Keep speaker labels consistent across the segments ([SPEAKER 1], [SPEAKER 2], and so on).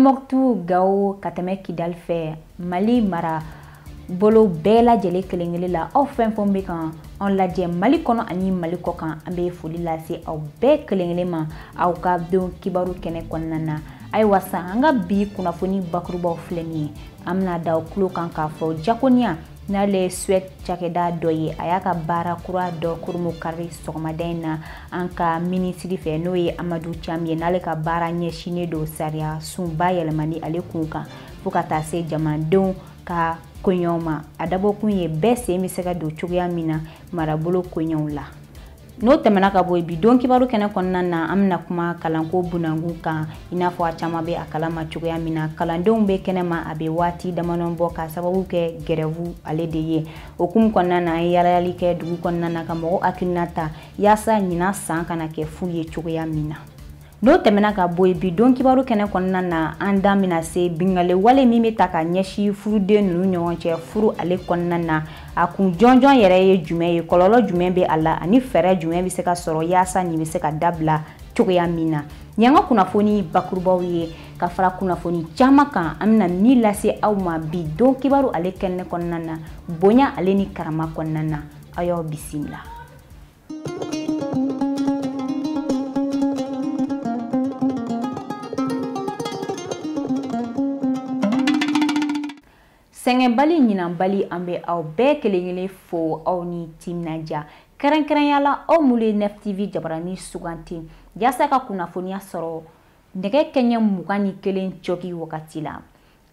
[SPEAKER 1] Tɔnbɔkutu, Gawo ka tɛmɛ Kidali fɛ, Mali mara bolo bɛɛ lajɛlen kelen kelen la, aw fɛn fɛn bɛ kan an lajɛ Mali kɔnɔ ani Mali kɔ kan, an bɛ foli lase aw bɛɛ kelen kelen ma aw ka don kibaru kɛnɛ kɔnɔna na. Ayiwa sa, an ka bi kunnafoni bakurubaw filɛ nin ye. An bɛna da aw tulo kan k'a fɔ Diakonia, n'ale ye Suède cakɛda dɔ ye, a y'a ka baara kura dɔ kurumukari sɔgɔmada in na an ka minisiri fɛ, n'o ye Amadu Camu ye, n'ale ka baara ɲɛsinnen don sariya sunba yɛlɛmani ale kun kan fo ka taa se jamanadenw ka koɲɛw ma. A dabɔkun ye bɛɛ sen bɛ se ka don cogoya min na marabolo koɲɛw la. N'o tɛmɛna ka bɔ yen, bi don kibaru kɛnɛ kɔnɔna na, an bɛna kuma kalanko bunakun kan. I n'a fɔ a caman bɛ a kalama cogoya min na, kalandenw bɛ kɛnɛma a bɛ waati damadɔ bɔ ka sababu kɛ grève ale de ye. O hukumu kɔnɔna na, an ye yaalayali kɛ dugu kɔnɔna na ka mɔgɔw hakilina ta yaasa ɲinan san kana kɛ fu ye cogoya min na. N'o tɛmɛna ka bɔ yen, bi don kibaru kɛnɛ kɔnɔna na, an da bɛna se binkanni wale min bɛ ta ka ɲɛsin furuden ninnu ɲɔgɔn cɛ furu ale kɔnɔna na, a kun jɔnjɔn yɛrɛ ye jumɛn ye, kɔlɔlɔ jumɛn bɛ a la, ani fɛɛrɛ jumɛn bɛ se ka sɔrɔ yaasa nin bɛ se ka dabila cogoya min na. Nin y'an ka kunnafoni bakurubaw ye ka fara kunnafoni caman kan an bɛna min lase aw ma bi don kibaru ale kɛnɛ kɔnɔna na, bonya ale ni karama kɔnɔna na. Aw y'aw bisimila. Sɛgɛnbali ɲinanbali, an bɛ aw bɛɛ kelen kelen fo aw ni timinandiya, kɛrɛnkɛrɛnya la aw minnu ye Nef TV jabarani suganti yaasa ka kunnafoniya sɔrɔ nɛgɛ kɛɲɛ 21 cɔki wagati la.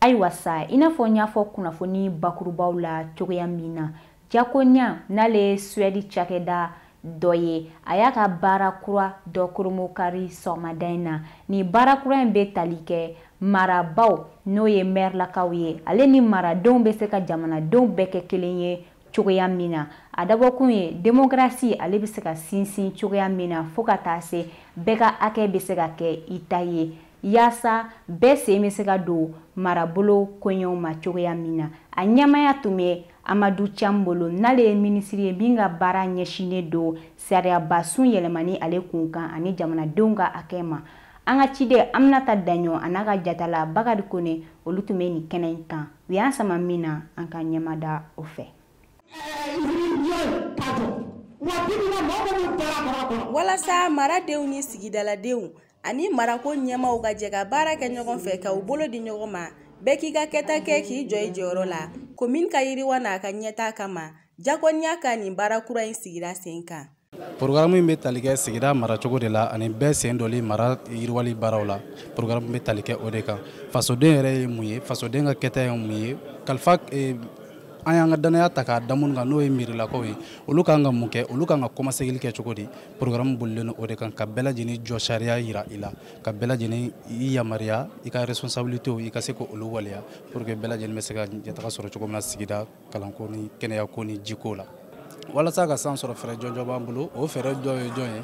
[SPEAKER 1] Ayiwa sa, i n'a fɔ n y'a fɔ kunnafoni bakurubaw la cogoya min na, Diakonia, n'ale ye Suède cakɛda dɔ ye, a y'a ka baara kura dɔ kurumukari sɔgɔmada in na. Nin baara kura in bɛ tali kɛ marabaw, n'o ye mɛrilakaw ye, ale ni maradenw bɛ se ka jamanadenw bɛɛ kɛ kelen ye cogoya min na. A dabɔkun ye démocratie ale bɛ se ka sinsin cogoya min na fo ka taa se bɛɛ ka hakɛ bɛ se ka kɛ i ta ye, yaasa bɛɛ sen bɛ se ka don marabolo koɲɛw ma cogoya min na. A ɲɛmaya tun bɛ Amadu Camu bolo, n'ale ye minisiri ye min ka baara ɲɛsinnen don sariyabasun yɛlɛmani ale kun kan ani jamanadenw ka hakɛ ma. An ka ciden Aminata Daɲɔ a n'a ka jatala Bakari Kone, olu tun bɛ nin kɛnɛ in kan. U y'an sama min na, an ka ɲɛmada o fɛ.
[SPEAKER 2] Walasa maradenw ni sigidaladenw ani marako ɲɛmaaw ka jɛ ka baara kɛ ɲɔgɔn fɛ, ka u bolo di ɲɔgɔn ma, bɛɛ k'i ka kɛta kɛ k'i jɔ i jɔyɔrɔ la komin ka yiriwa n'a ka ɲɛtaa kama, Diakonia ka nin baara kura in sigira sen kan.
[SPEAKER 3] Programme in bɛ tali kɛ sigida maracogo de la ani bɛɛ sen dɔli mara yiriwali baaraw la. Programme bɛ tali kɛ o de kan. Fasoden yɛrɛ ye mun ye, fasoden ka kɛta ye mun ye, kalifa an y'an ka danaya ta k'a da minnu kan, n'o ye miirilakaw ye, olu kan ka mun kɛ, olu kan ka kɔmasegili kɛ cogo di. Programme bolilen don o de kan, ka bɛɛ lajɛlen jɔ sariya yira i la, ka bɛɛ lajɛlen i yamaruya i ka responsabilité i ka se k'olu waleya pour que bɛɛ lajɛlen bɛ se ka ɲɛtaga sɔrɔ cogo min na sigida kalanko ni kɛnɛyako ni jiko la. Walasa ka san sɔrɔ, fɛɛrɛ jɔnjɔn b'an bolo. O fɛɛrɛ dɔ ye jɔn ye?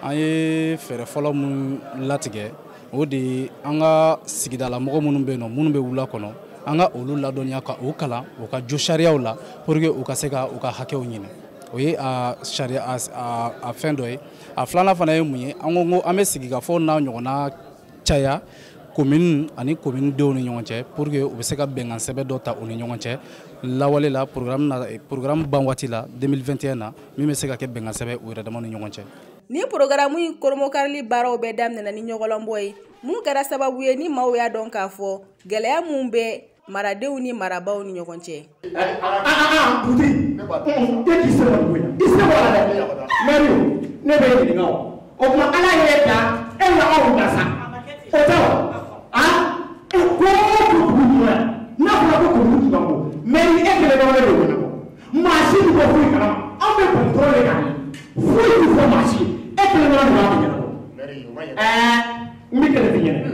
[SPEAKER 3] An ye fɛɛrɛ fɔlɔ mun latigɛ, o de ye an ka sigidala mɔgɔ minnu bɛ yen nɔ, minnu bɛ wula kɔnɔ, an ka olu ladɔnniya ka o kalan u ka jo sariyaw la pour que u ka se ka u ka hakɛw ɲini. O ye a sariya a fɛn dɔ ye. A filanan fana ye mun ye? An ko an bɛ sigikafɔ n'a ɲɔgɔnna caya commune ani commune denw ni ɲɔgɔn cɛ pour que u bɛ se ka bɛnkan sɛbɛn dɔ ta u ni ɲɔgɔn cɛ lawale la, programme na, programme ban waati la 2021 na, min bɛ se ka kɛ bɛnkan sɛbɛn u yɛrɛ dama ni ɲɔgɔn cɛ.
[SPEAKER 2] Ni programme in koromokarili baaraw bɛɛ daminɛna ni ɲɔgɔlɔnbɔ ye, mun kɛra sababu ye ni maaw y'a dɔn k'a fɔ gɛlɛya mun bɛ maradenw ni marabaw ni ɲɔgɔn cɛ.
[SPEAKER 4] Dutigi, e k'i se bɔ nin ko in na, i se bɔ a la dɛ. Mɛri, ne bɛ e ɲininka o. O tuma Ala y'e da, e ma anw da sa. O tɛ wa? E ko o ko dugu kɔnɔ yan, n'a fɔra ko commune tun ka bon, mɛri e kelen dɔrɔn de b'o ɲɛnabɔ. Maa si tɛ bɔ foyi kalama. Anw bɛ boli dɔrɔn de k'a ye. Foyi tɛ fɔ maa si ye. E kelen dɔrɔn de b'a ɲɛnabɔ. N bɛ kɛlɛ f'i ɲɛna.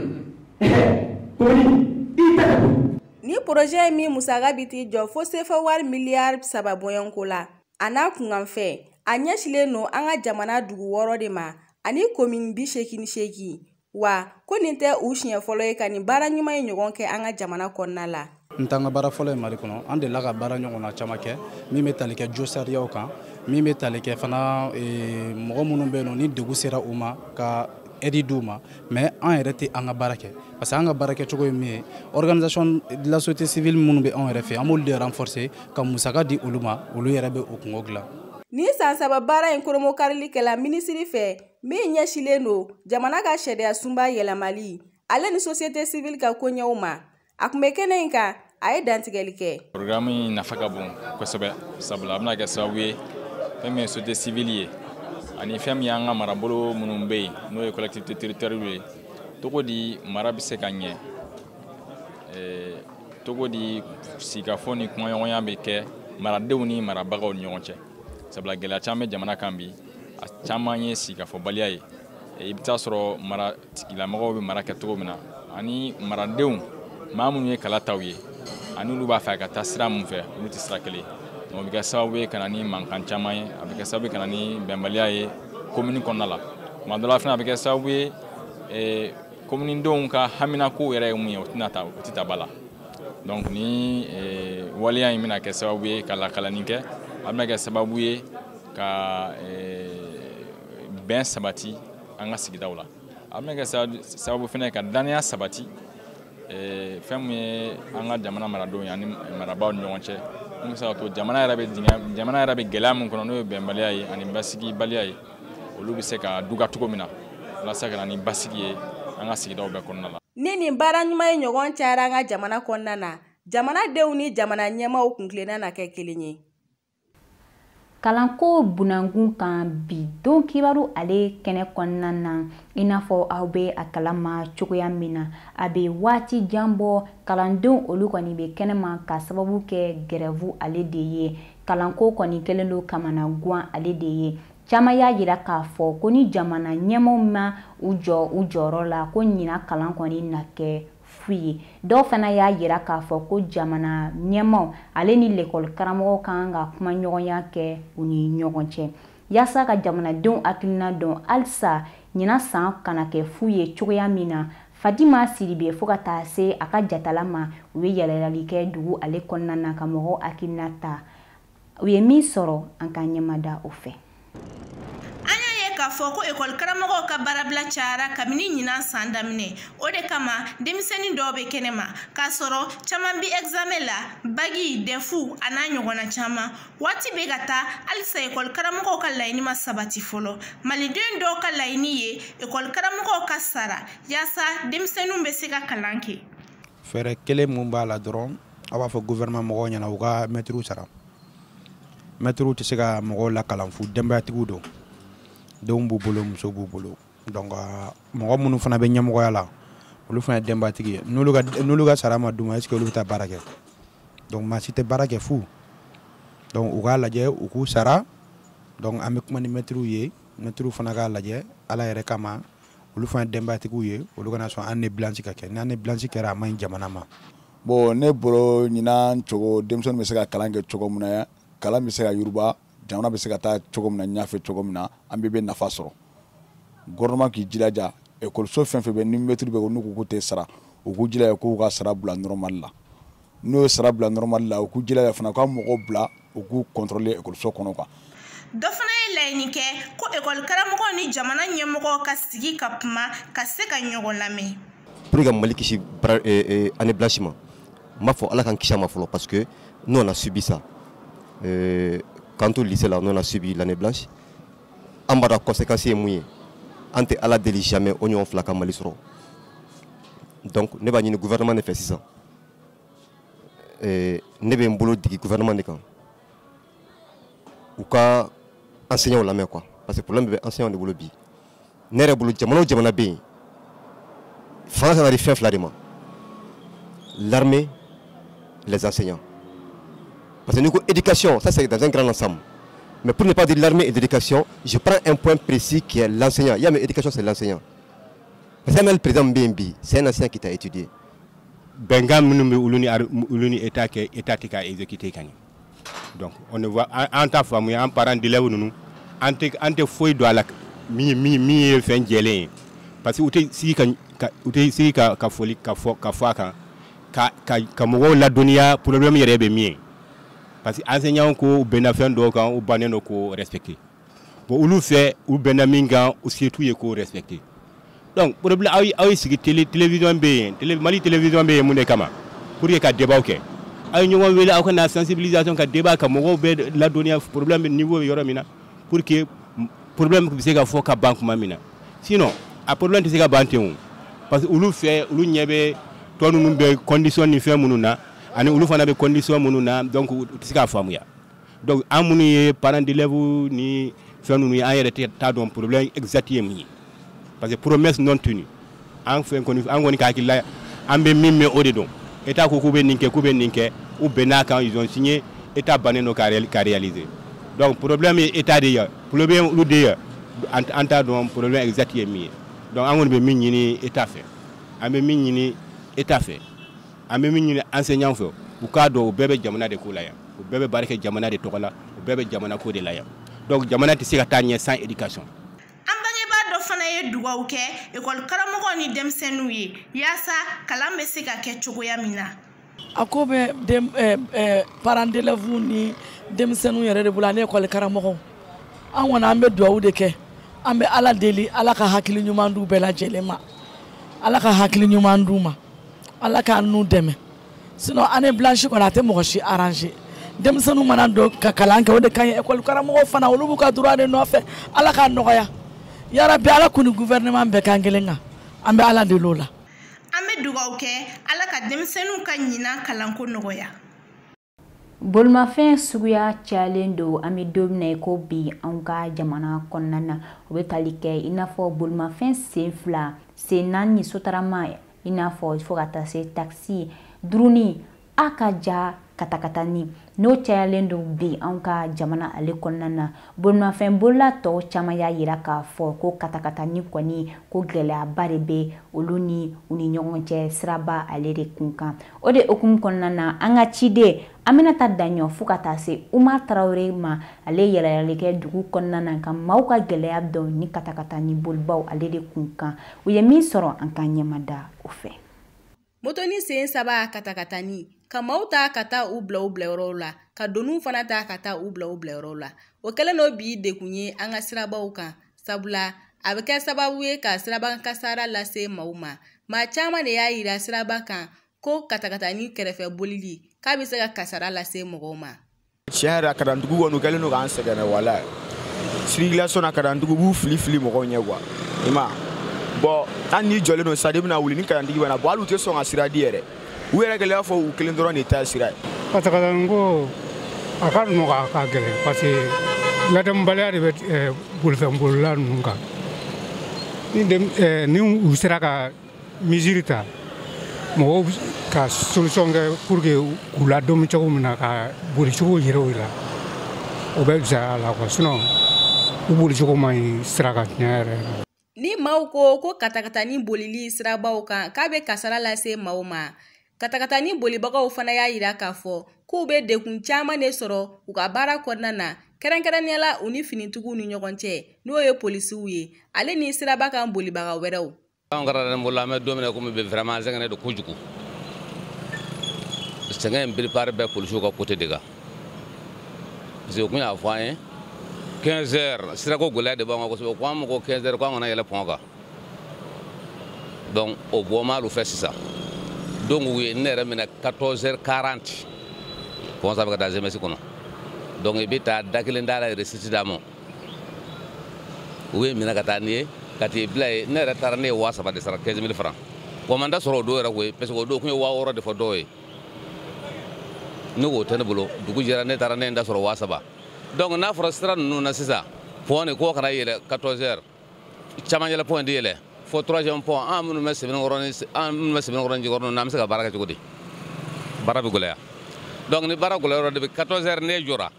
[SPEAKER 4] Commune, i tɛ ka boli.
[SPEAKER 2] Ni projet ye min musaka bi t'i jɔ fo sefa wari miliyari 3 bɔɲɔgɔnko la, a n'a kunkanfɛn, a ɲɛsilen don an ka jamana dugu 6 de ma ani commune 88. Wa ko nin tɛ u siɲɛ fɔlɔ ye ka nin baara ɲuman in ɲɔgɔn kɛ an ka jamana kɔnɔna la.
[SPEAKER 3] N t'an ka baara fɔlɔ ye Mali kɔnɔ. An delila ka baara ɲɔgɔnna caman kɛ min bɛ tali kɛ jo sariyaw kan, min bɛ tali kɛ fana mɔgɔ minnu bɛ yen nɔ ni degun sera u ma ka aide d'u ma, mais an yɛrɛ tɛ an ka baara kɛ, parce que an ka baara kɛcogo ye min ye, organisation de la société civile minnu bɛ anw yɛrɛ fɛ, an b'olu de renforcer ka musaka di olu ma, olu yɛrɛ bɛ o kungo dilan.
[SPEAKER 2] Ni san 3 baara in koromokarili kɛla minisiri fɛ min ɲɛsilen don jamana ka sariya sunba yɛlɛmali ale ni société civile ka koɲɛw ma, a tun bɛ kɛnɛ in kan, a ye dantigɛli kɛ.
[SPEAKER 5] Programme in nafa ka bon kosɛbɛ, sabula a bɛna kɛ sababu ye fɛn min ye société civile ye ani fɛn min y'an ka marabolo minnu bɛ yen, n'o ye collectivité territoriale ye, cogo di mara bɛ se ka ɲɛ, cogo di sigikafɔ ni kumaɲɔgɔnya bɛ kɛ maradenw ni marabagaw ni ɲɔgɔn cɛ. Sabula gɛlɛya caman bɛ jamana kan bi, a caman ye sigikafɔbaliya ye. I bɛ taa sɔrɔ mara tigilamɔgɔw bɛ mara kɛ cogo min na, ani maradenw maa minnu ye kalataw ye, ani olu b'a fɛ ka taa sira min fɛ, olu tɛ sira kelen. Donc o bɛ kɛ sababu ye ka na ni mankan caman ye, a bɛ kɛ sababu ye ka na ni bɛnbaliya ye commune kɔnɔna la. Tuma dɔ la fana a bɛ kɛ sababu ye commune denw ka haminako yɛrɛ ye mun ye, o tɛna ta, o tɛ ta ba la. Donc ni waleya in bɛna kɛ sababu ye ka lakalanni kɛ, a bɛna kɛ sababu ye ka bɛn sabati an ka sigidaw la. A bɛna kɛ sababu fana ka danaya sabati fɛn min ye an ka jamana maradenw ye ani marabaaw ni ɲɔgɔn cɛ, mun bɛ se ka to jamana yɛrɛ bɛ dingɛ, jamana yɛrɛ bɛ gɛlɛya min kɔnɔ, n'o ye bɛnbaliya ye ani basigibaliya ye, olu bɛ se ka duga cogo min na walasa ka na ni basigi ye an ka sigidaw bɛɛ kɔnɔna la.
[SPEAKER 2] Ni nin baara ɲuman ye ɲɔgɔn cayara an ka jamana kɔnɔna na, jamanadenw ni jamana ɲɛmaaw kuntilenna na kɛ kelen ye.
[SPEAKER 1] Kalanko bunankun kan bi don kibaru ale kɛnɛ kɔnɔna na, i n'a fɔ aw bɛ a kalama cogoya min na, a bɛ waati jan bɔ kalandenw olu kɔni bɛ kɛnɛma ka sababu kɛ grève ale de ye. Kalanko kɔni kɛlen don kamana guwan ale de ye. Caman y'a yira k'a fɔ ko ni jamana ɲɛmaaw ma u jɔ u jɔyɔrɔ la, ko ɲinan kalan kɔni na kɛ fu ye. Dɔw fana y'a yira k'a fɔ ko jamana ɲɛmaaw ale ni lekɔli karamɔgɔw kan ka kumaɲɔgɔnya kɛ u ni ɲɔgɔn cɛ yaasa ka jamanadenw hakilina dɔn halisa ɲinan san kana kɛ fu ye cogoya min na. Fadima Sidibe fo ka taa se a ka jatala ma, u ye yɛlɛyali kɛ dugu ale kɔnɔna na ka mɔgɔw hakilina ta. U ye min sɔrɔ, an ka ɲɛmada o fɛ.
[SPEAKER 6] K'a fɔ ko ekɔli karamɔgɔw ka baarabila cayara kabini ɲinan san daminɛ, o de kama denmisɛnnin dɔw bɛ kɛnɛma k'a sɔrɔ caman bi examen la, bagi, dɛfu a n'a ɲɔgɔnna caman. Waati bɛ ka taa halisa ekɔli karamɔgɔw ka laɲini ma sabati fɔlɔ. Maliden dɔw ka laɲini ye ekɔli karamɔgɔw ka sara yaasa denmisɛnninw bɛ se ka kalan kɛ.
[SPEAKER 7] Fɛɛrɛ kelen mun b'a la dɔrɔn, a b'a fɔ gouvernement mɔgɔw ɲɛna u ka mɛtiriw sara. Mɛtiriw tɛ se ka mɔgɔw lakalan fu, denbayatigiw don. Denw b'u bolo, muso b'u bolo. Donc mɔgɔ minnu fana bɛ ɲɛmɔgɔya la, olu fana ye denbatigi ye. N'olu ka sara ma d'u ma, est ce que olu bɛ taa baara kɛ? Donc maa si tɛ baara kɛ fu. Donc u k'a lajɛ u k'u sara. Donc an bɛ kuma ni mɛtiriw ye, mɛtiriw fana k'a lajɛ Ala yɛrɛ kama, olu fana ye denbayatigiw ye, olu kana sɔn année blanche ka kɛ. Ni année blanche kɛra, a man ɲi jamana ma.
[SPEAKER 8] Bon, ne bolo ɲinan cogo denmisɛnnin bɛ se ka kalan kɛ cogo min na, kalan bɛ se ka yuruba, jamana bɛ se ka taa cogo min na, ɲɛfɛ cogo min na, an bɛɛ bɛ nafa sɔrɔ. Gouvernement k'i jilaja, ekɔliso fɛn fɛn bɛ ni mɛtiri bɛ n'u ko k'u tɛ sara, u k'u jilaja k'u ka sara bila normal la. N'u ye sara bila normal la, u k'u jilaja fana k'u ka mɔgɔw bila u k'u contrôler ekɔliso kɔnɔ quoi.
[SPEAKER 6] Dɔ fana ye laɲini kɛ ko ekɔli karamɔgɔw ni jamana ɲɛmɔgɔw ka sigi ka kuma ka se ka ɲɔgɔn lamɛn.
[SPEAKER 9] Pour que Mali kisi année blanche ma, n b'a fɔ Ala k'an kisi a ma fɔlɔ, parce que nous on a subi ça. Quand au lycée là, nous on a subi l'année blanche. An b'a dɔn conséquence ye mun ye. An tɛ Ala deli jamais o ɲɔgɔn fila ka Mali sɔrɔ. Donc ne b'a ɲini gouvernement de fɛ sisan. Ne bɛ n bolo digi gouvernement de kan. U ka enseignants lamɛn quoi, parce que problème bɛ enseignants de bolo bi. Ne yɛrɛ bolo jamana o jamana bɛ yen, fanga kan ka di fɛn fila de ma: l'armée, les enseignants. Parce que niveau éducation, ça c'est dans un grand ensemble. Mais pour ne pas dire l'armée et l'éducation, je prends un point précis qui est l'enseignant. Il y a mais éducation, c'est l'enseignant. Parce que même le président Mbembi, c'est un enseignant qui t'a étudié.
[SPEAKER 10] Benga minnu bɛ olu ni état kɛ, état tɛ ka exécuter ka ɲɛ. Donc on ne voit an t'a faamuya, an parents d'élèves ninnu, an tɛ foyi don a la min ye fɛn jɛlen ye, parce que u tɛ sigi ka foli ka fɔ a kan ka mɔgɔw ladɔnniya problème yɛrɛ bɛ min ye. Parce que enseignants ko u bɛnna fɛn dɔw kan, u bannen don k'o respecter. Bon, olu fɛ u bɛnna min kan, u se t'u ye k'o respecter. Donc problème aw ye sigi télévision bɛ yen, Mali télévision bɛ yen mun de kama? Pour que ka débat kɛ. Aw ye ɲɔgɔn wele, aw ka na sensibilisation ka débat ka mɔgɔw bɛɛ ladɔnniya problème bɛ niveau bɛ yɔrɔ min na, pour que problème bɛ se ka fɔ ka ban tuma min na. Sinon a problème tɛ se ka ban ten o, parce que olu fɛ olu ɲɛ bɛ tɔ ninnu bɛ condition ni fɛn minnu na, ani olu fana bɛ condition minnu na, donc u tɛ se k'a faamuya. Donc an minnu ye parents d'élèves ni fɛn ninnu ye, an yɛrɛ t'a dɔn problème exact ye mun ye, parce que promesse non tenue. An fɛn kɔni, an kɔni ka hakilila, an bɛ min mɛn o de dɔn. État ko k'u bɛ nin kɛ, k'u bɛ nin kɛ, u bɛnn'a kan, ils ont signé, État bannen don ka réaliser. Donc problème ye État de ye, problème olu de ye, an t'a dɔn problème exact ye min ye. Donc an kɔni bɛ min ɲini État fɛ, an bɛ min ɲini État fɛ, an bɛ min ɲini enseignant fɛ, u k'a dɔn u bɛɛ bɛ jamana de ko la yan, u bɛɛ bɛ baara kɛ jamana de tɔgɔ la, u bɛɛ bɛ jamana ko de la yan. Donc jamana tɛ se ka taa ɲɛ sans éducation.
[SPEAKER 6] Fana ye dugawu kɛ ekɔli karamɔgɔw ni denmisɛnninw ye yaasa kalan bɛ se ka kɛ cogoya min na.
[SPEAKER 11] A ko bɛ parents d'élèves ni denmisɛnninw yɛrɛ de bolo ani ekɔli karamɔgɔw. An kɔni an bɛ dugawu de kɛ, an bɛ Ala deli, Ala ka hakili ɲuman d'u bɛɛ lajɛlen ma, Ala ka hakili ɲuman d'u ma, Ala k'an n'u dɛmɛ. Sinon année blanche kɔni a tɛ mɔgɔ si arranger. Denmisɛnninw mana don ka kalan kɛ o de ka ɲi, ekɔli karamɔgɔw fana olu b'u ka droit de nɔfɛ, Ala k'a nɔgɔya. Yarabi Ala k'u ni gouvernement bɛɛ kan kelen kan, an bɛ Ala deli o la.
[SPEAKER 6] An bɛ dugawu kɛ Ala ka denmisɛnninw ka ɲinan kalanko nɔgɔya.
[SPEAKER 1] Bolimafɛn suguya cayalen don an bɛ don min na i ko bi anw ka jamana kɔnɔna na. O bɛ tali kɛ i n'a fɔ bolimafɛn sen 2, sen 4 sotarama, i n'a fɔ fo ka taa se takisi duruni a ka ja katakatani n'o cayalen don bi anw ka jamana ale kɔnɔna na. Bolimafɛn bolila tɔw caman y'a yira k'a fɔ ko katakatani kɔni ko gɛlɛyaba de bɛ olu ni u ni ɲɔgɔn cɛ siraba ale de kun kan. O de hukumu kɔnɔna na, an ka ciden Aminata Daɲɔ fo ka taa se Umar Tarawele ma, ale yɛlɛyali kɛ dugu kɔnɔna na ka maaw ka gɛlɛya dɔn ni katakatani bolibaw ale de kun kan. U ye min sɔrɔ an ka ɲɛmada o fɛ.
[SPEAKER 2] Motoni sen 3 katakatani ka maaw ta ka taa u bila u bilayɔrɔw la, ka doniw fana ta ka taa u bila u bilayɔrɔw la. O kɛlen n'o bi dekun ye an ka sirabaw kan, sabula a bɛ kɛ sababu ye ka siraba kasara lase maaw ma. Maa caman de y'a yira siraba kan ko katakatani kɛrɛfɛ bolili k'a bɛ se ka kasara lase mɔgɔw ma.
[SPEAKER 12] Tiɲɛ yɛrɛ kalandugu kɔni u kɛlen don k'an sɛgɛn walayi. Circulation na kalandugu b'u fili fili mɔgɔw ɲɛ quoi, i ma bon hali n'i jɔlen don sisan i bɛna wuli ni kalantigi bɛ na, bon hali u tɛ sɔn ka sira di yɛrɛ, u yɛrɛ kɛlen b'a fɔ u kelen dɔrɔn de ta ye sira ye.
[SPEAKER 13] Katakatani ko a ka nɔgɔn a ka gɛlɛn, parce que ladamubaliya de bɛ bolifɛn bolila ninnu kan. Ni u sera ka mesure ta, mɔgɔw ka solution kɛ pour que k'u ladɔnmi cogo min na ka bolicogo yira u la, o bɛ fisaya la quoi. Sinon u bolicogo man ɲi sira kan tiɲɛ yɛrɛ.
[SPEAKER 2] Ni maaw ko ko katakatani bolili sirabaw kan k'a bɛ kasara lase maaw ma, katakatani bolibagaw fana y'a yira k'a fɔ k'u bɛ dekun caman de sɔrɔ u ka baara kɔnɔna na, kɛrɛnkɛrɛnnenya la u ni finitigiw ni ɲɔgɔn cɛ, n'o ye polisiw ye, ale ni siraba kan bolibaga wɛrɛw.
[SPEAKER 14] Anw kɛra bolo an bɛ don min na komi bi vraiment an sɛgɛnnen don kojugu. Sɛgɛn in plupart bɛɛ polisiw ka côté de kan, parce que u kun y'a fɔ an ye 15 heures sirako gɛlɛya de b'an kan kosɛbɛ, ko an ma ko 15 heures k'an kana yɛlɛ pont kan, donc o bɔ m'olu fɛ sisan. Donc u ye ne yɛrɛ minɛ 14h40 pont sanfɛ ka taa GMS kɔnɔ, donc i bɛ taa da kelen da la recette d'a ma, u ye minɛ ka taa n'i ye ka t'i bila yen. Ne yɛrɛ taara ne ye 3000 de sara, 15 000 francs. Wa man da sɔrɔ o don yɛrɛ koyi, parce que o don kun ye 6000 de fɔ dɔw ye, ne k'o tɛ ne bolo. Dugu jɛra ne taara ne ye n da sɔrɔ 3000. Donc n'a fɔra sira ninnu na sisan pont de k'o kana yɛlɛ 14 heures, caman yɛlɛ pont de yɛlɛ fo 3e pont, an minnu bɛ Sebenikɔrɔ ni an minnu bɛ Sebenikɔrɔ ni Jikɔrɔni n'an bɛ se ka baara kɛ cogo di? Baara bɛ gɛlɛya. Donc ni baara gɛlɛyara de bɛ 14 heures n'e jɔra,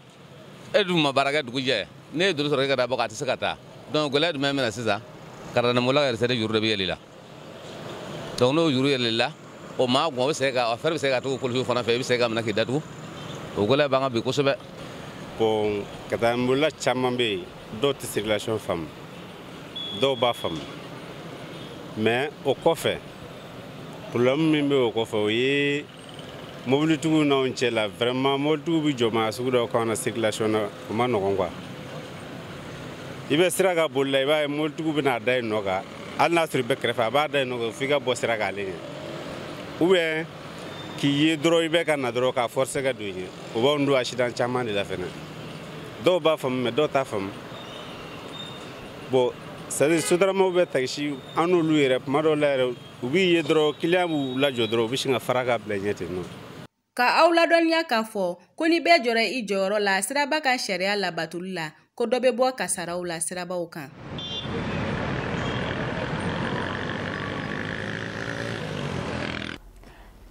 [SPEAKER 14] e dun ma baara kɛ dugu jɛ, n'e ye doni sɔrɔ e ka taa bɔ a tɛ se ka taa. Donc gɛlɛya jumɛn bɛ na sisan? Kalandenbola ka recette juru de bɛ yɛlɛ i la. Donc n'o juru yɛlɛla i la, o maa gɔn o bɛ se ka affaire bɛ se ka tugu polisiw fana fɛ, i bɛ se ka minɛ k'i datugu. O gɛlɛya b'an kan bi kosɛbɛ.
[SPEAKER 15] Bon katanbolila caman bɛ yen, dɔw tɛ circulation faamu, dɔw b'a faamu, mais o kɔfɛ problème min bɛ o kɔfɛ o ye mobilitigiw n'anw cɛ la. Vraiment mobilitigiw bɛ jɔ maa sugu dɔw kan na circulation na, o ma nɔgɔn quoi. I bɛ sira ka boli la, i b'a ye mobilitigiw bɛ n'a da i nɔ kan Hali n'a sɔrɔ i bɛ kɛrɛfɛ, a b'a da yen nɔ f'i ka bɔ sira k'ale ɲɛ, ou bien k'i ye dɔrɔn i bɛ ka na dɔrɔn k'a forcer ka don i ɲɛ. O b'anw don accident caman de la fɛnɛ. Dɔw b'a faamu mais dɔw t'a faamu. Bon, c'est à dire sotaramaw bɛ taxi an n'olu yɛrɛ, kuma dɔw la yɛrɛ u b'i ye dɔrɔn, client b'u lajɔ dɔrɔn, u bɛ sin ka fara ka bila ɲɛ ten nɔ.
[SPEAKER 2] Ka aw ladɔnniya k'a fɔ ko ni bɛɛ jɔra i jɔyɔrɔ la siraba kan sariya labatoli la, ko dɔ bɛ bɔ kasaraw la sirabaw kan.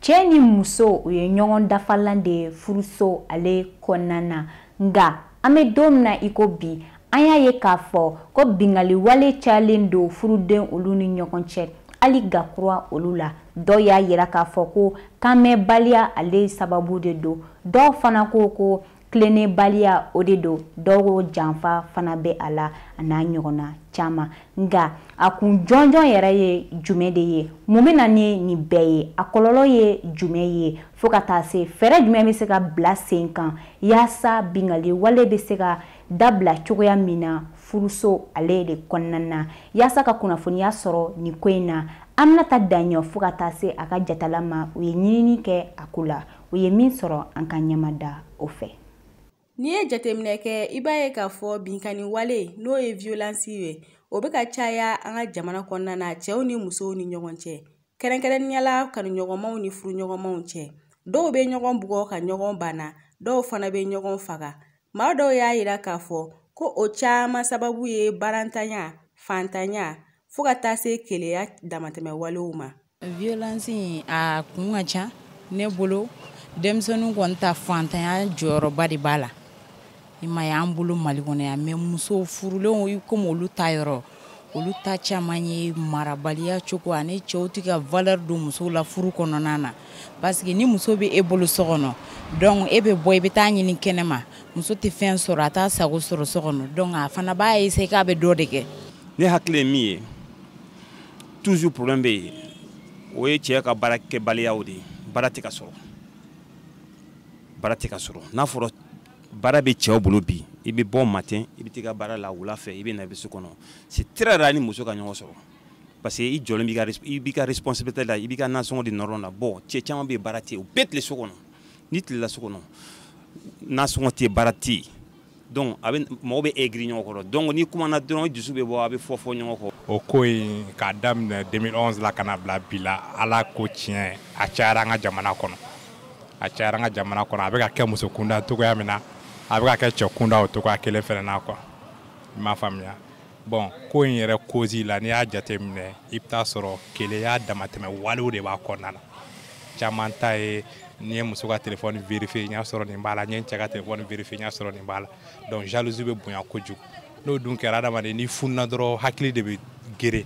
[SPEAKER 1] Cɛ ni muso, u ye ɲɔgɔn dafalan de ye furuso ale kɔnɔna na. Nka an bɛ don min na i ko bi, an y'a ye k'a fɔ ko bingali wale cayalen don furuden olu ni ɲɔgɔn cɛ, hali gakura olu la. Dɔw y'a yira k'a fɔ ko kanmɛbaliya ale sababu de don, dɔw fana ko tilennebaliya o de don, dɔw ko janfa fana bɛ a la, a n'a ɲɔgɔnna caman. Nka a kun jɔnjɔn yɛrɛ ye jumɛn de ye? Mun bɛ na ni nin bɛɛ ye? A kɔlɔlɔ ye jumɛn ye? Fo ka taa se fɛɛrɛ jumɛn bɛ se ka bila sen kan yaasa bingali wale bɛ se ka dabila cogoya min na furuso ale de kɔnɔna na? Yaasa ka kunnafoniya sɔrɔ nin ko in na, Aminata Daɲɔ fo ka taa se a ka jatala ma, u ye ɲinini kɛ a ko la, u ye min sɔrɔ, an ka ɲɛmada o fɛ.
[SPEAKER 2] N'i ye jateminɛ kɛ, i b'a ye k'a fɔ binkanni wale, n'o ye violence ye, o bɛ ka caya an ka jamana kɔnɔna na, cɛw ni musow ni ɲɔgɔn cɛ, kɛrɛnkɛrɛnnenya la kanuɲɔgɔnmaw ni furuɲɔgɔnmaw cɛ. Dɔw bɛ ɲɔgɔn bugɔ ka ɲɔgɔn banna, dɔw fana bɛ ɲɔgɔn faga. Maa dɔw y'a yira k'a fɔ ko o caman sababu ye barantanya, fantanya, fo ka taa se keleya damatɛmɛ walew ma.
[SPEAKER 16] Violence in a kun ka ca ne bolo. Denmisɛnninw kɔni ta, fantanya jɔyɔrɔba de b'a la. I ma ye, an bolo Mali kɔnɔ yan, mais muso furulenw, i komi olu ta yɔrɔ, olu ta caman ye marabaliya cogo ani cɛw tɛ ka valeur don musow la furu kɔnɔna na. Parce que ni muso bɛ e bolo so kɔnɔ, donc e bɛ bɔ, i bɛ taa ɲini kɛnɛma, muso tɛ fɛn sɔrɔ, a t'a sago sɔrɔ so kɔnɔ, donc a fana b'a essayer k'a bɛ dɔ de kɛ.
[SPEAKER 17] Ne hakili ye min ye, toujours problème bɛ yen, o ye cɛ ka baarakɛbaliyaw de ye. Baara tɛ ka sɔrɔ, baara tɛ ka sɔrɔ. N'a fɔra baara bɛ cɛw bolo bi, i bɛ bɔ matin, i bɛ t'i ka baara la, wula fɛ i bɛ na, i bɛ so kɔnɔ. C'est très rare ni muso ka ɲɔgɔn sɔrɔ, parce que i jɔlen b'i ka, i b'i ka responsabilité la, i b'i ka nasɔngɔ di nɔrɔ la. Bon, cɛ caman bɛ yen, baara tɛ yen, u bɛɛ tile so kɔnɔ. N'i tilela so kɔnɔ, nasɔngɔ tɛ yen, baara tɛ yen, donc a bɛ mɔgɔ bɛ aigri ɲɔgɔn kɔrɔ. Donc n'i kumana dɔrɔn, i dusu bɛ bɔ, a bɛ fɔ fɔ ɲɔgɔn kɔ.
[SPEAKER 18] O ko in, k'a daminɛ 2011 la ka na bila bi la, Ala ko tiɲɛ, a cayara an ka jamana kɔnɔ, a cayara an ka jamana kɔnɔ. A bɛ ka kɛ muso kunda cogoya min na, a bɛ ka kɛ cɛ kunda o cogoya kelen fɛnɛ na quoi. I m'a faamuya? Bon, ko in yɛrɛ cause la, n'i y'a jateminɛ, i bɛ taa sɔrɔ keleya damatɛmɛ walew de b'a kɔnɔna na. Caman ta ye n'i ye muso ka téléphone vérifier, n y'a sɔrɔ nin b'a la, n ye n cɛ ka téléphone vérifier, n y'a sɔrɔ nin b'a la. Donc jalousie bɛ bonya kojugu. N'o dun kɛra, adamaden n'i fununa dɔrɔn, hakili de bɛ gere.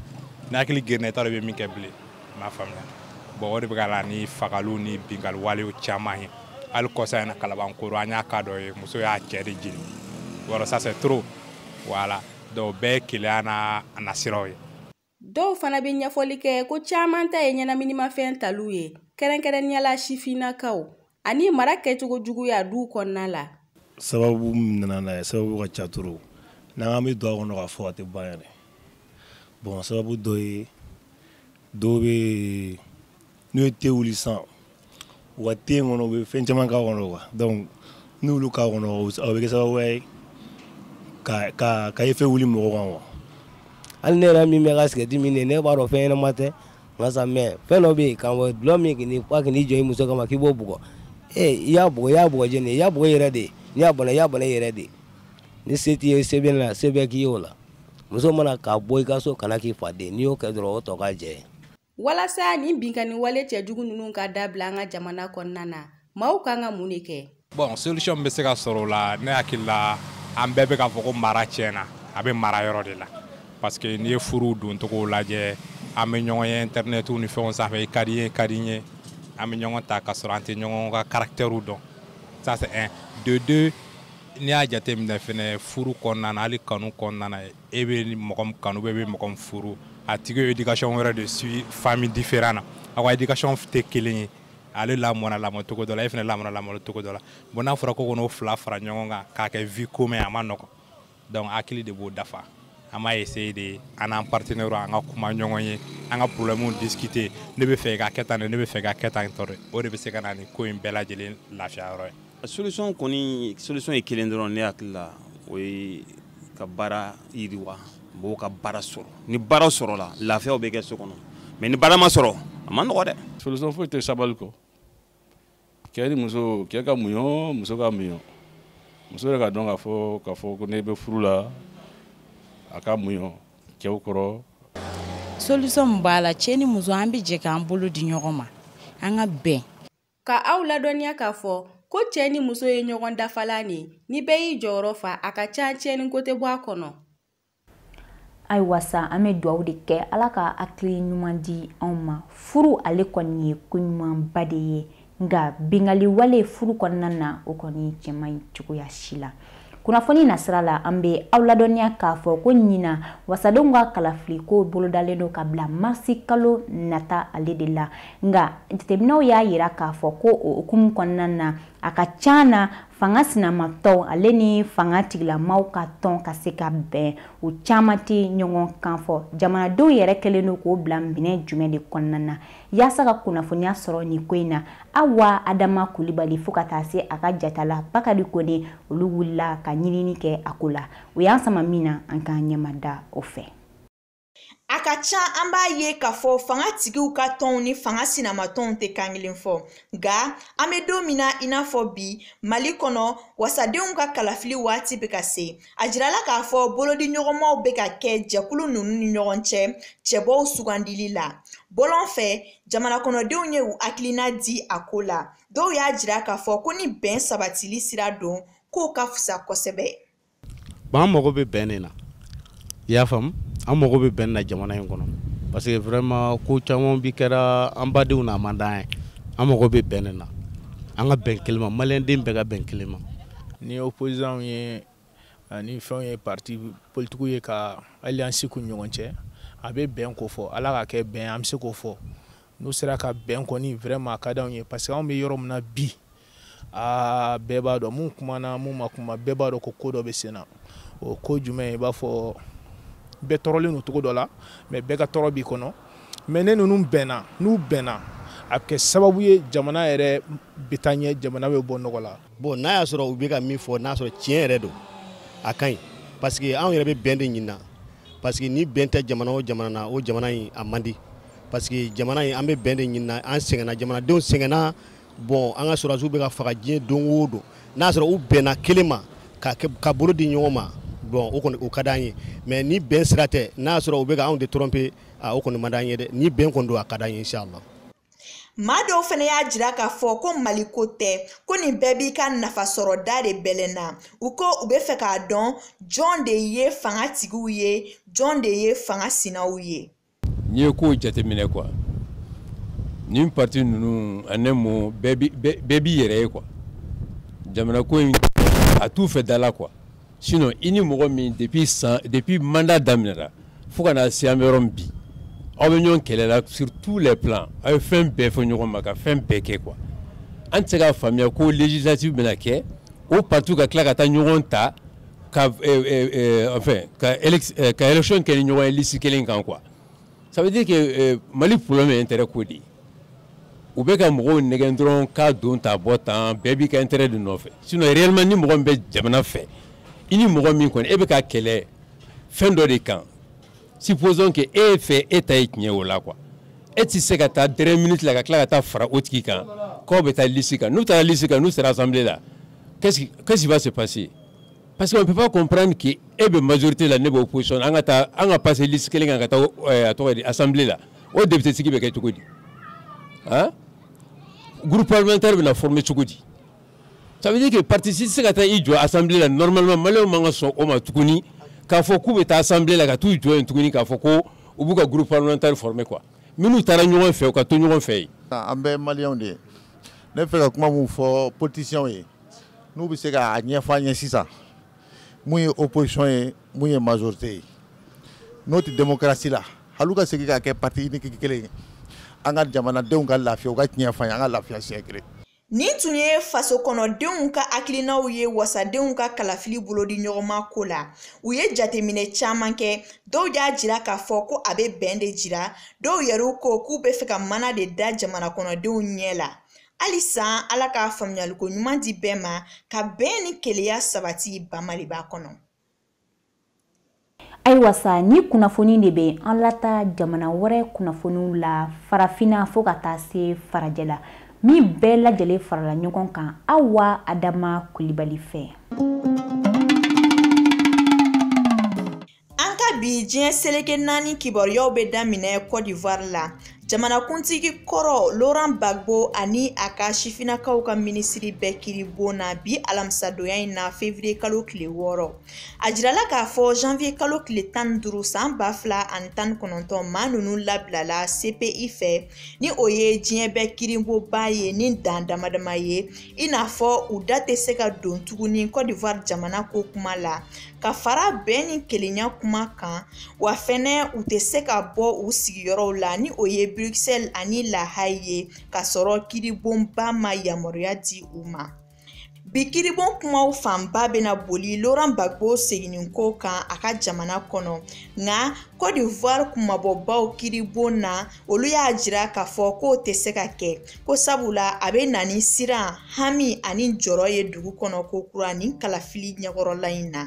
[SPEAKER 18] Ni hakili gerenna, i t'a dɔn i bɛ min kɛ bilen. I m'a faamuya? Bon, o de bɛ ka na ni fagaliw ni bingali walew caman ye. Hali kɔsa in na, Kalabankoro, an y'a cas dɔ ye, muso y'a cɛ de jeni. Wɔrɔ, ça c'est trop. Voilà, donc bɛɛ ye keleya n'a nasiraw ye.
[SPEAKER 2] Dɔw fana bɛ ɲɛfɔli kɛ ko caman ta ye ɲɛnaminimafɛn taliw ye, kɛrɛnkɛrɛnnenya la sifinnakaw, ani mara kɛcogo juguya duw kɔnɔna la.
[SPEAKER 19] Sababu min nana n'a ye, sababu ka ca trop. N'an k'an bɛ don a kɔnɔ k'a fɔ, a tɛ ban yɛrɛ. Bon, sababu dɔ ye, dɔw bɛ n'u ye te wuli sisan, u ka te in kɔnɔ, u bɛ fɛn caman k'a kɔnɔ quoi. Donc n'olu k'a kɔnɔ, o bɛ kɛ sababu ye ka effet wuli mɔgɔ kan quoi.
[SPEAKER 20] Hali ne yɛrɛ min bɛ ka sigɛriti min, ne b'a dɔn fɛn ɲɛnama tɛ nka sa, mais fɛn dɔ bɛ yen k'a fɔ dulɔ min k'i jɔ i muso kama k'i b'o bugɔ, ee, i y'a bugɔ, i y'a bugɔ jɛni, i y'a bugɔ i yɛrɛ de ye. N'i y'a bɔnna, i y'a bɔnna i yɛrɛ de ye. Ni se t'i ye, se bɛ ne la, se bɛ k'i ye o la. Muso mana ka bɔ i ka so kana k'i faden, n'i y'o kɛ dɔrɔn, o tɔ ka jɛ.
[SPEAKER 2] Walasa nin binkanni wale cɛjugu ninnu ka dabila an ka jamana kɔnɔna na, maaw kan ka mun de kɛ?
[SPEAKER 18] Bon, solution bɛ se ka sɔrɔ o la, ne hakili la, an bɛɛ bɛ k'a fɔ ko mara tiɲɛna, a bɛ mara yɔrɔ de la. Parce que n'i ye furu doncogo lajɛ, an bɛ ɲɔgɔn ye internet ni fɛnw sanfɛ, i ka di n ye, i ka di n ye, an bɛ ɲɔgɔn ta ka sɔrɔ an tɛ ɲɔgɔn ka caractère dɔn. Ça c'est un. De deux, n'i y'a jateminɛ fɛnɛ, furu kɔnɔna na, hali kanu kɔnɔna na, e bɛ mɔgɔ min kanu, e bɛ mɔgɔ min furu, a tigi ye éducation wɛrɛ de suit famille différent na, aw ka éducation tɛ kelen ye. Ale lamɔna lamɔcogo dɔ la, e fɛnɛ lamɔna lamɔcogo dɔ la. Bon, n'a fɔra ko n'o fila fara ɲɔgɔn kan k'a kɛ vie commun, a ma nɔgɔn. Donc hakili de b'o dafa. An b'a essayer de an n'an partenaires an ka kuma ɲɔgɔn ye, an ka problème discuter. Ne bɛ fɛ i ka kɛ tan, ne bɛ fɛ i ka kɛ tan tɔ. O de bɛ se ka na ni ko in bɛɛ lajɛlen lafiya yɔrɔ ye.
[SPEAKER 17] Solution kɔni, solution ye kelen dɔrɔn ne hakili la, o ye ka baara yiriwa, mɔgɔw ka baara sɔrɔ. Ni baara sɔrɔla, lafiyaw bɛ kɛ so kɔnɔ, mais ni baara ma sɔrɔ, a ma nɔgɔ dɛ.
[SPEAKER 21] Solution foyi tɛ sabali kɔ. Cɛ ni muso, cɛ ka muɲu, muso ka muɲu. Muso yɛrɛ ka dɔn k'a fɔ ko n'e bɛ furu la, a ka muɲu cɛw kɔrɔ.
[SPEAKER 16] Solution min b'a la, cɛ ni muso, an bɛ jɛ k'an bolo di ɲɔgɔn ma, an ka bɛn.
[SPEAKER 2] Ka aw ladɔnniya k'a fɔ ko cɛ ni muso ye ɲɔgɔn dafalan de. Ni bɛɛ y'i jɔyɔrɔ fa, a ka ca tiɲɛni ko tɛ bɔ a kɔnɔ.
[SPEAKER 1] Ayiwa sa, an bɛ dugawu de kɛ, Ala ka hakili ɲuman di anw ma. Furu ale kɔni ye ko ɲumanba de ye, nka bingali wale furu kɔnɔna na, o kɔni cɛ man ɲi cogoya si la. Kunnafoni nasira la, an bɛ aw ladɔnniya k'a fɔ ko ɲina wasadenw ka kalafili ko bolodalen don ka bila marisi kalo nata ale de la. Nka jateminɛw y'a yira k'a fɔ ko o hukumu kɔnɔna na, a ka ca na fanga sinamatɔw ale ni fanga tigilamaw ka tɔn ka se ka bɛn, u caman tɛ ɲɔgɔn kan fɔ. Jamanadenw yɛrɛ kɛlen don k'o bila minɛn jumɛn de kɔnɔna na yaasa ka kunnafoniya sɔrɔ nin ko in na? Awa Adama Kulibali, fo ka taa se a ka jatala Bakari Kone, olu wulila ka ɲinini kɛ a ko la. O y'an sama min na, an k'an ɲɛmada o fɛ.
[SPEAKER 22] A ka ca an b'a ye k'a fɔ fanga tigiw ka tɔnw ni fanga sinamatɔnw tɛ kan kelen fɔ. Nka an bɛ don min na i n'a fɔ bi, Mali kɔnɔ, wasadenw ka kalafili waati bɛ ka se. A jirala k'a fɔ bolodiɲɔgɔnmaw bɛ ka kɛ jɛkulu ninnu ni ɲɔgɔn cɛ cɛbɔw sugandili la. Bɔlɔn fɛ, jamana kɔnɔdenw ye u hakilina di a ko la. Dɔw y'a jira k'a fɔ ko ni bɛn sabatili sira don, k'o ka fisa kosɛbɛ.
[SPEAKER 23] Bon, an mago bɛ bɛn de na, i y'a faamu? An mago bɛ bɛn na jamana in kɔnɔ, parce que vraiment ko caman bi kɛra an badenw na, a man d'an ye. An mago bɛ bɛn de na, an ka bɛn kelen ma, maliyɛnden bɛɛ ka bɛn kelen ma.
[SPEAKER 24] Ni opposants ye ani fɛnw ye, parti politiques ye ka alliance k'u ni ɲɔgɔn cɛ, a bɛ bɛn ko fɔ. Ala ka kɛ bɛn, an bɛ se k'o fɔ. N'u sera ka bɛn kɔni, vraiment a ka d'anw ye, parce que anw bɛ yɔrɔ min na bi, aa, bɛɛ b'a dɔn, mun kumana, mun ma kuma, bɛɛ b'a dɔn ko ko dɔ bɛ sen na. O ko jumɛn? I b'a fɔ bɛɛ tɔɔrɔlen don cogo dɔ la, mais bɛɛ ka tɔɔrɔ b'i kɔnɔ. Mais ne ninnu bɛnna, n'u bɛnna, a bɛ kɛ sababu ye jamana yɛrɛ bɛ taa ɲɛ, jamana bɛ bɔ nɔgɔ la.
[SPEAKER 25] Bon, n'a y'a sɔrɔ u bɛ ka min fɔ, n'a sɔrɔ tiɲɛ yɛrɛ don, a ka ɲi, parce que anw yɛrɛ bɛ bɛn de ɲini na, parce que ni bɛn tɛ jamana o jamana na, o jamana in a man di, parce que jamana in, an bɛ bɛn de ɲini na. An sɛgɛnna, jamanadenw sɛgɛnna. Bon, an ka sɔrɔdasiw bɛ ka faga diɲɛ don o don. N'a sɔrɔ u bɛnna kelen ma ka kɛ ka bolo di ɲɔgɔn ma, bon, o kɔni o ka d'an ye. Mais ni bɛn sira tɛ, n'a y'a sɔrɔ u bɛ ka anw de tromper, a o kɔni man d'an ye dɛ. Ni bɛn kɔni don, a ka d'an ye, inshallah.
[SPEAKER 22] Maa dɔw fana y'a jira k'a fɔ ko Maliko tɛ, ko nin bɛɛ b'i ka nafasɔrɔ da de bɛlɛnna. U ko u bɛ fɛ k'a dɔn jɔn de ye fanga tigiw ye, jɔn de ye fanga sinaw ye.
[SPEAKER 26] N'i ye kow jateminɛ quoi, nin parti ninnu, en un mot, bɛɛ b'i yɛrɛ ye quoi. Jamana ko in, a t'u fɛ da la quoi. Sinon i ni mɔgɔ min, depuis san, depuis mandat daminɛra fo ka na se an bɛ yɔrɔ min bi, aw bɛ ɲɔgɔn kɛlɛ la sur tous les plans, aw ye fɛn bɛɛ fɔ ɲɔgɔn ma, ka fɛn bɛɛ kɛ quoi. An tɛ se k'a faamuya ko législative bɛna kɛ, o parti ka tila ka taa ɲɔgɔn ta ka enfin ka élection kɛ ni ɲɔgɔn ye liste kelen kan quoi. Ça veut dire que Mali problème ye intérêt ko de ye. U bɛ ka mɔgɔw nɛgɛn dɔrɔn k'a don ta bɔ tan, bɛɛ b'i ka intérêt de nɔfɛ. Sinon réellement, ni mɔgɔ min bɛ jamana fɛ, i ni mɔgɔ min kɔni e bɛ ka kɛlɛ fɛn dɔ de kan, supposons que e fɛ e ta ye tiɲɛ o la quoi, e tɛ se ka taa dernière minute la ka tila ka taa fara o tigi kan k'aw bɛ taa liste kan. N'u taara liste kan, n'u sera assemblée la, qu'est-ce qui va se passer? Parce qu'on ne peut pas comprendre que e bɛ majorité la, ne bɛ opposition, an ka taa an ka passer liste kelen kan ka taa a tɔgɔ ye di, assemblée la. O député sigi bɛ kɛ cogo di? Han, groupe parlementaire bɛna former cogo di? Ça veut dire que parti si tɛ se ka taa i jɔ assemblée la normalement. Maliyɛnw man ka sɔn o ma tuguni k'a fɔ k'u bɛ taa assemblée la ka t'u jɔ yen tuguni k'a fɔ ko u b'u ka groupe parlementaire former quoi. Minnu taara ɲɔgɔn fɛ, u ka to ɲɔgɔn fɛ yen.
[SPEAKER 27] An bɛɛ maliyɛnw de ye. Ne bɛ fɛ ka kuma mun fɔ politiciens ye, n'u bɛ se k'a ɲɛfɔ an ye sisan, mun ye opposition ye, mun ye majorité ye, n'o tɛ démocratie la, hali u ka segin k'a kɛ parti unique kelen ye, an ka jamanadenw ka lafiya, u ka tiɲɛ fɔ an ye, an ka lafiya siɲɛ kelen.
[SPEAKER 22] Nin tun ye faso kɔnɔdenw ka hakilinaw ye wasadenw ka kalafili bolodi ɲɔgɔnma ko la. U ye jateminɛ caman kɛ, dɔw y'a jira k'a fɔ ko a bɛ bɛn de jira, dɔw yɛrɛ ko k'u bɛ fɛ ka mana de da jamana kɔnɔdenw ɲɛ la. Halisa Ala ka faamuyaliko ɲuman di bɛɛ ma ka bɛn ni kelenya sabati Bamaliba kɔnɔ.
[SPEAKER 1] Ayiwa sa, ni kunnafoni de bɛ an lata jamana wɛrɛ kunnafoniw la, farafinna fo ka taa se farajɛla, min bɛɛ lajɛlen farala ɲɔgɔn kan Awa Adama Kulibali fɛ.
[SPEAKER 22] An ka bi diɲɛ seleke 4 kibaruyaw bɛ daminɛ Côte d'Ivoire la. Jamanakuntigi kɔrɔ Laurent Gbagbo ani a ka sifinnakaw ka minisiri bɛɛ kiiribon na bi alamisadonya in na février kalo tile 6. A jirala k'a fɔ janvier kalo tile 15 san 2019 maa ninnu labilala CPI fɛ, ni o ye diɲɛ bɛɛ kiiribonba ye ni dan dama dama ye, i n'a fɔ u da tɛ se ka don tuguni Côte d'Ivoire jamana ko kuma la, ka fara bɛn ni kelenya kuma kan, wa fɛnɛ u tɛ se ka bɔ u sigiyɔrɔw la, ni o ye Bruxelles ani La Haye ye, k'a sɔrɔ kiiribonba ma yamaruya di u ma. Bi kiiribon kumaw fanba bɛna boli Laurent Gbagbo seginninko kan a ka jamana kɔnɔ, nka Côte d'Ivoire kumabɔbaw kiiribon na, olu y'a jira k'a fɔ k'o tɛ se ka kɛ, ko sabula a bɛ na ni siran, hami ani jɔrɔ ye dugu kɔnɔ ko kura nin kalafili ɲɛkɔrɔla in na.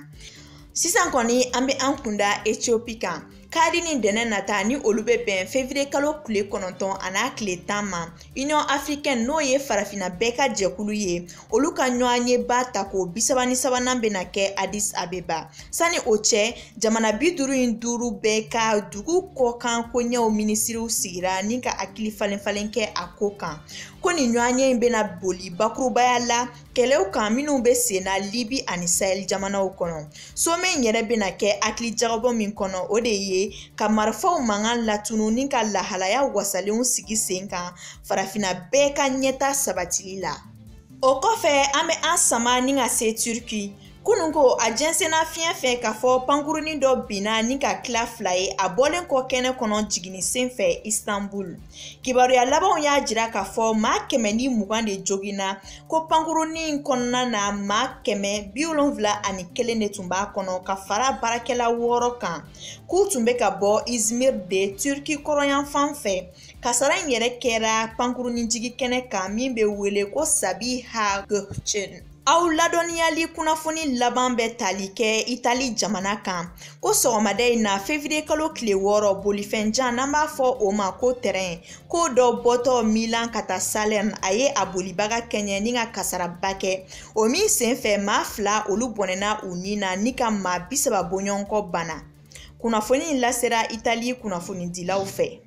[SPEAKER 22] Sisan kɔni an bɛ an kunda Ethiopie kan. Kari ni dɛnɛ nata ni olu bɛ bɛn février kalo tile 9 a n'a tile 10 ma, Union africaine n'o ye farafinna bɛɛ ka jɛkulu ye, olu ka ɲɔgɔnyeba tako 33nan bɛna kɛ Addis Abeba. Sani o cɛ, jamana 55 bɛɛ ka dugu kɔkan koɲɛw minisiriw sigira ni ka hakili falen falen kɛ a ko kan. Ko nin ɲɔgɔnye in bɛna boli bakurubaya la kɛlɛw kan minnu bɛ sen na Libi ani Sahel jamanaw kɔnɔ. Sommet in yɛrɛ bɛna kɛ hakili jagabɔ min kɔnɔ, o de ye ka marifaw mankan latunu ni ka lahalaya wasalenw sigi sen kan farafinna bɛɛ ka ɲɛta sabatili la. O kɔfɛ, an bɛ an sama ni ka se Turki. Kunun ko a jɛnsɛnna fiɲɛ fɛ k'a fɔ pankurunin dɔ binna ni ka tila 2 ye a bɔlen kɔ kɛnɛ kɔnɔ jiginni sen fɛ Istanbul. Kibaruya labanw y'a jira k'a fɔ maa 120 de joginna, ko pankurunin kɔnɔna na maa 171 de tun b'a kɔnɔ ka fara baarakɛla 6 kan, k'u tun bɛ ka bɔ Izmir de Turki kɔrɔnyanfan fɛ. Kasara in yɛrɛ kɛra pankurunin jigi kɛnɛ kan min bɛ wele ko Sabiha Gökçen. Aw ladɔnniyali kunnafoni laban bɛ tali kɛ Itali jamana kan, ko sɔgɔmada in na février kalo tile 6 bolifɛnjan n'an b'a fɔ o ma ko terrain, ko dɔ bɔtɔ Milan ka taa Salerne, a ye a bolibaga kɛɲɛ ni ka kasaraba kɛ, o min senfɛ maa 2 olu bɔnɛna u ni na ni ka maa 30 bɔɲɔgɔnkɔ bana. Kunnafoni in lasera Itali kunnafonidilaw fɛ.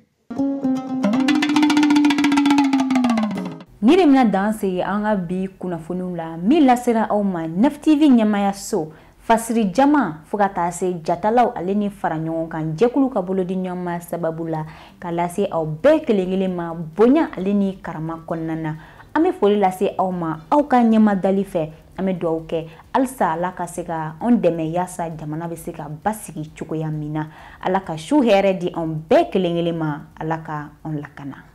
[SPEAKER 1] Ni de bɛna dan sigi an ka bi kunnafoniw la min lasera aw ma Nef TV ɲɛmayaso fasiri jama fo ka taa se jatalaw ale ni fara ɲɔgɔn kan jɛkulu ka bolodi ɲɔgɔn ma sababu la ka lase aw bɛɛ kelen kelen ma bonya ale ni karama kɔnɔna na. An bɛ foli lase aw ma aw ka ɲɛmadali fɛ, an bɛ dugawu kɛ halisa Ala ka se ka anw dɛmɛ yaasa jamana bɛ se ka basigi cogoya min na. Ala ka su hɛrɛ di anw bɛɛ kelen kelen ma, Ala ka anw lakana.